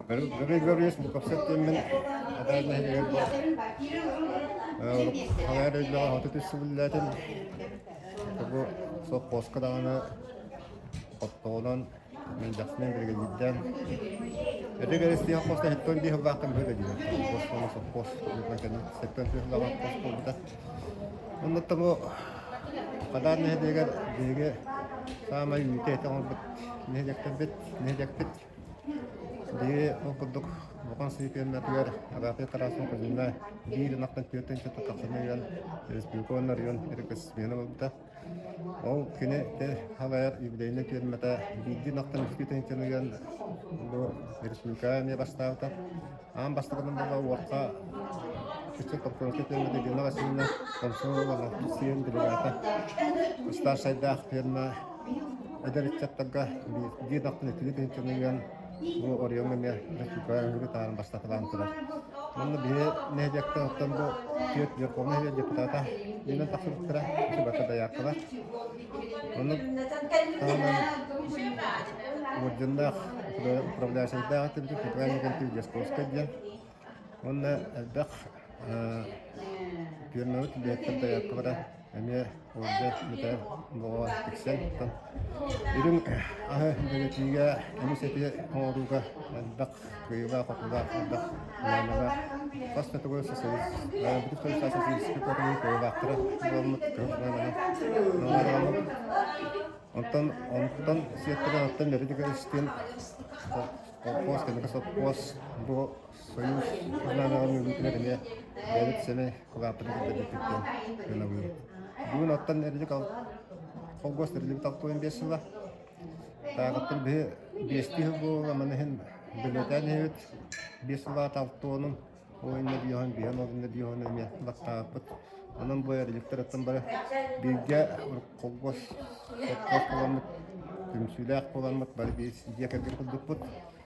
Григорьевич Луковцев диэммин Адар нэһилиэгэр бу Халайар өйдөөх 33 сыл үлэлээтим. Бу сопхуоска даҕаны оттоҕунан Мэлдьэхсинэн биригэдьиирдээн Эдик Эристии холкуоска 75 сыллаахтан быһыта диир. Холкуос уонна сопхуос 75 сыллаах холкуос буолбута. Оннуттан бу Хадаар нэһилиэгэр биһиги саамай үүтэ этэ оҥорбут нэһилиэктэрбит, нэһилиэкпит. Биһиги ол курдук Улахан Сыһыы пиэрмэтигэр Агафья Тарасова Кузьмина биир ынахтан түөртэн чөтө тахсан ыйан республика уонна район рекордсмена буолбута. Ол кини салайар юбилейнай пиэрмэтэ биирдии ынахтан үстүү тыһыынчаны ыйан бу республикаҕа эмиэ бастаабыта. Аан бастакынан буолла уокка ыччат Топконовскай пиэрмэтэ Елена Васильевна Комсомол сиэн делегата старшайдаах ферма эдэр ыччаттарга биир ынахтан иккилии тыһыынчаны ыйан бу оройуоҥҥа эмиэ республикаҕа ыҥырыы таһааран бастакылаан турар. Уонна биһи нэһилиэктэн оттон бу түөрт верховнай Совет депутата үүнэн тахсыбыттара, барыта дояркалар. Онно таһынан орденнаах управляющайдаах этибит Николай Николаевич Дьасковскай диэн. Уонна элбэх пиэрмэбит үлэһиттэр дояркалара эмиэ орден мэтээл бөҕөҕө тиксэн оттон үрүҥ аһы дэлэтиигэ эмис эти оҥорууга элбэх кыайыылаах-хотуулаах элбэх наадалаах хас да төгүл социалист бүтүн союзтаах социалистическай куоталаһыы кыайыылаахтара буоламмыт кыһыл знамяны наҕараадаламмыт. Онтон онтон сиэттэрэн оттон Меридика истин колхоз, кэнники сопхуос бу союз знамяҕын үүнүүтүгэр эмиэ бэйэбит сэмэй кылааппытын киллэрбиппит диэн сыаналыыбыт. Бүгүн оттон Эрилик холкуос тэриллибит 65 сыла. Тааҕыттан биһи биэстии сыл буолла, маны иһин бэлиэтээн иһэбит. Биэс сыллаах алтуонун, ол иннэ биэһон, биэһэн ол иннэ биэһон эмиэ баттаабыппыт. Онон бу эриликтэр бары бииргэ холкуос холкуос буоламмыт, түмсүүлээх буоламмыт бары биир дьиэ кэргэн курдукпут.